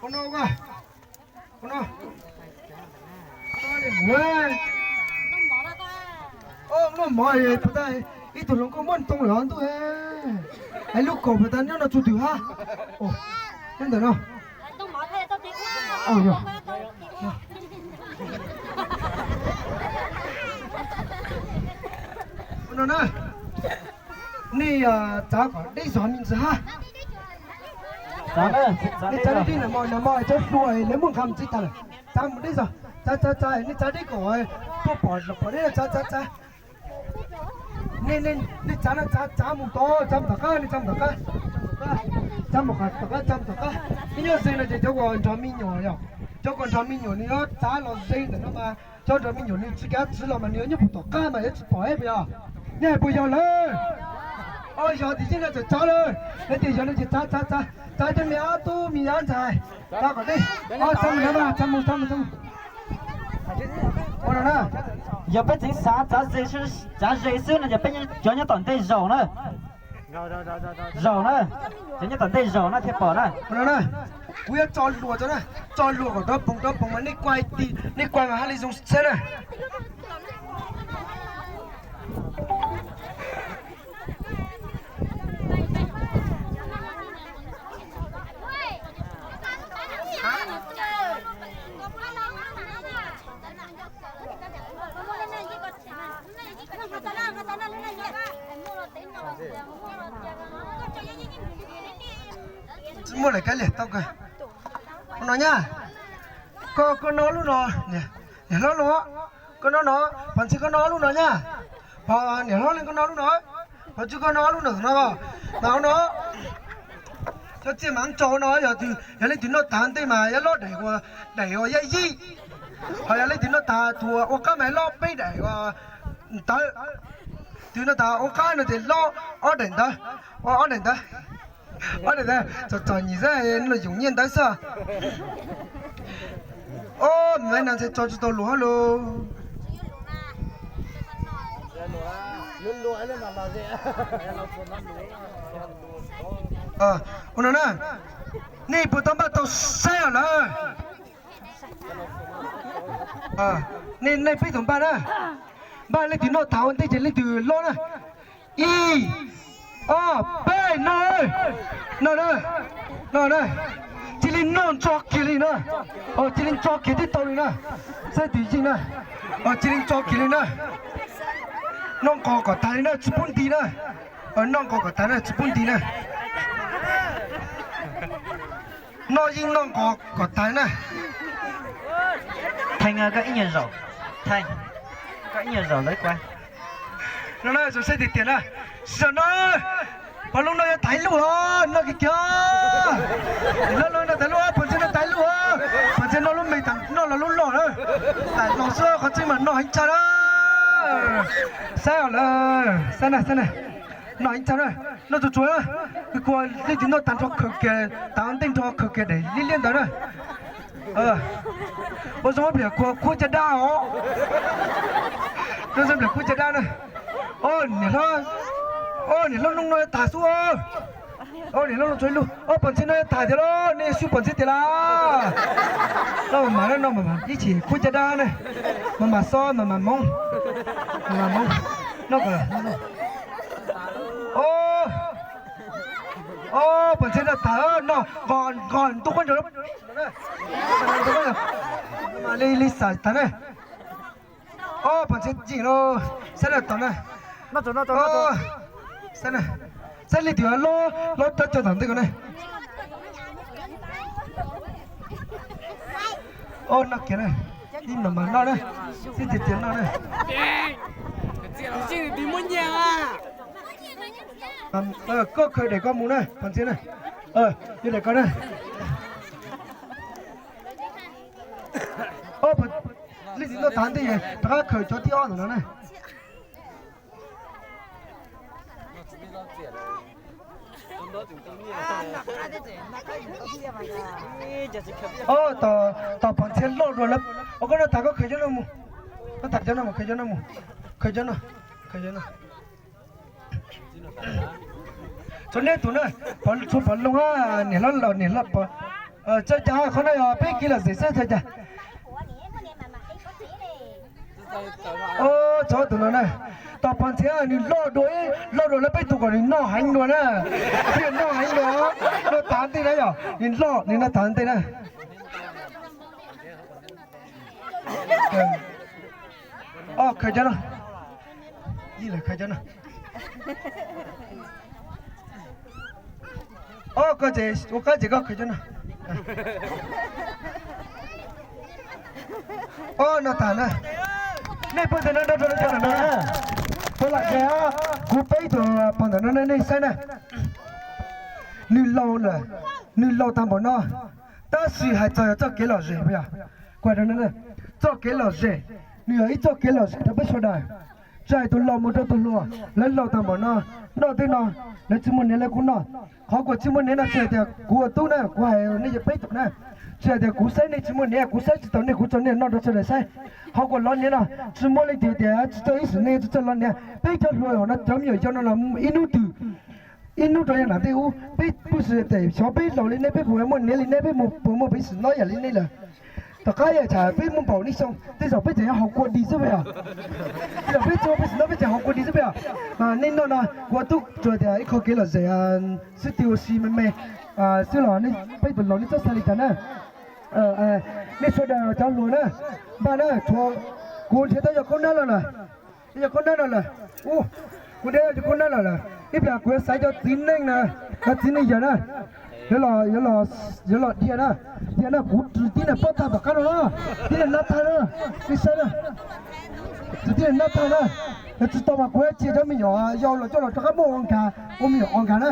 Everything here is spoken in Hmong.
Ua no, ua no. Noj mov puas tas ib tug hluas nkauj muaj ntoo lawm ntuj. Es lub kaum puas tas nyob no txhua twg hab? Nyob ntawm no. Ua no na, nej txav kom deb zog me ntsis hab. Nej txav deb deb no, no cov hluas lawv muaj nqha mus txij tag lawm. Txav mus deb zog, txav txav txav, nej txav deb kom tuaj pom pom deb, txav txav txav. Nej txav no txav txav mus tod, txav mus tom qab, nej txav mus tom qab, txav mus tom qab, txav mus tom qab. Ib nyuag ze no ces cov uas nrog me nyuam yog, cov uas nrog me nyuam nws yuav txav los ze ntawm no mas cov nrog me nyuam nws tsis kav txwv los mas nws yuav nyob puag tom qab mas yuav tsis pom puas yog? Nej hais puas yog lawm? Yog tias yeej no txawm txav lawm, yog tias yog no ces txav txav txav, txav cov me ob tub me yab ntxhais, txav kom deb, txav mus no, txav mus, txav mus, txav mus. Ua no na, yog peb tseem xav txav ze, txav ze xwb no ces peb cov nyob tom ntej zaum na. Zaum na, cov nyob tom ntej zaum na thiaj pom na. Kuv yuav tso luas, tso luas kom rov poog rov poog mas nej kuaj, nej kuaj mas haj li zoo tshab na. Tsis muaj lawm, kav liam tau kawg. Ua no nyab, koj, koj noj lub no, niam hlob los, koj noj no, Pov Ntxhi koj noj lub no nyab, Pov niam hlob leej koj noj lub no, Pov Tswb koj noj lub no no, mas ua no, cov txiaj mas tso no, yog leej twg noj tag ntej mas yuav lob daim, daim uas yaj yij, ho yog leej twg noj tag tus ua qab mas lob peb daim uas ntawd, tus noj tag ua qab no ces lob ob daim ntawd, ob daim ntawd, ob daim ntawd txom txom nyem xwb, los yoom nyiaj ntawd xwb. Ob, me no ntxhais tso tsis tau luas hab lauj. Ua no na, nej puas tau npaj tau saib os lawm? Nej, nej peb tus npaj na, npaj leej twg noj tag ua ntej ces leej twg lob na. Ib, ob, peb, noj, noj na, noj na. Cia li noj ntso kiag li na, cia li ntso kiag tib tau li na, saib twg yeej na, cia li ntso kiag li na. Noj nqos kom tag li na, tsis pub nti na, noj nqos kom tag na, tsis pub nti na. Noj yeej noj nqos kom tag na. Theej, koj ib nyuag zaum, Theej, koj ib nyuag zaum ntawd kuv. No na, zoo saib tiag tiag na, zoo no, Pov Loob noj yuav tag ib lub os, noj kiag kiag. Niam hlob noj tag lub, Pov Ntxhi noj tag lub, Pov Ntxhi noj lub me tas noj los lub loj na, tas los xwb qhov tseeb mas noj heev tshaj na. Saib os lawm, saib na, saib na, noj heev tshaj na, noj tsuag tsuag na, kua leej twg noj tag nrho khaws kiag, tag ntej nrho khaws kiag daim liab liab ntawd na. Ua zoo pliam kua khuab caj dab os. Zoo pliam khuab caj dab na. Niam hlob, niam hlob Loob noj tag xwb. Niam hlob Loob tsuag ib lub, Pov Ntxhi noj tag tiag lauj, nej swb Pov Ntxhi tiag lauj. Noj mas mam, noj mas mam, ib chim khuab caj dab na. Mas mam xob mas mam hmoov, mam mam hmoov. Noj kom, Pov Ntxhi noj tag, noj nqos nqos ntu quab ntsuag. Li, li xam tag na. Ob, Pov Ntxhi yeej lauj, saib na tom na. Saib, saib leej twg lob, lob tab co tom ntej ko na. Noj kiag na, ib mam mam noj na, sib tiag tiag noj na. Koj khaws daim koj mus na, Pov Ntxhi na. Yog daim koj na. Leej twg noj tag ntej rov qab khaws cov thib ob ntawm no na. Ob, tom Pov Ntxhi loj dua lawm. Koj noj tag koj khaws cov no mus. Noj tag cov no mus, khaws cov no mus. Khaws cov no, khaws cov no. Tshuav nej tus na, tshuav pov loo, niam hlob los niam hlob pov, txawj cas qhov no yog peb kev lom zem xwb txawj cas. Tshuav tus no na, tos pov ntxhiab nws loj dua, loj dua lawv peb tus kom nws noj heev dua na. Thiaj noj heev dua, noj tas ntej na yog nws loj nws noj tas ntej na. Khaws cov no, khaws cov no. Koj ces ua qab ces koj khaws cov no. Ob no tas na. Nej pog ntawm no rau rau cov ntawm no na. Pog lam ke, kuv peb tus pog ntawm no nej saib na. Nws laus lawm, nws laus tag npaum no, tab sis hais txog yog txoj kev lom zem puas yog? Kuv hais rau nej, txoj kev lom zem, nws yog ib txoj kev lom zem rau peb sawv daws. Tsis hais tus laus mus rau tus hluas, lawv laus tag npaum no, noj tej no, lawv tsis muaj hniav lawv kuj noj. Qhov kuv tsis muaj hniav no tsis hais tias kuv ua tub na, kuv hais nej yog peb tus na. Tsis hais tias kuv saib nej tsis muaj hniav, kuv saib tsis tau nej, kuv tso nej noj rau sawv daws saib. Qhov kuv lov hniav no tsis muaj leej twg tias tsis txawj ib sim neej tsis txawj lov hniav. Peb cov hluas hauv no cov me nyuam yau no los ib hnub twg ib hnub rau yav nram tej ub peb pub sim tias xyov peb laus li nej peb puas muaj hniav li nej, peb puas muaj peev xwm noj yam li nej lawm. Tom qab yog thaum peb muaj npaum nej xyoo tej zaum peb tseem yuav haus kua dis xwb puas yog? Tej zaum peb tsis muaj peev xwm noj peb tseem haus kua dis xwb puas yog? Nej noj no kuv tub tsuas tias ib qho kev lom zem xwb, ua si me me xwb los peb tus laus nej txhob xav li cas na. Nej sawv daws cov hluas na, npaj na, kuv nrhiav tau yog khaub nab los lawm. Yog khaub nab no lawm, kuv nrhiav yog khaub nab no lawm, ib pliag kuv yuav xaiv cov txiv neej na, cov txiv neej yawg na, yuav los dhia na, dhia na, kuv tsis tib neeg pob tag tom qab no na, tib neeg nab tag na, nej saib na, tsis tib neeg nab tag na, yog tsis tau mas kuv yuav cia cov me nyuam yau los coj los rov qab muab ua nkag, ua me nyuam ua nkag na.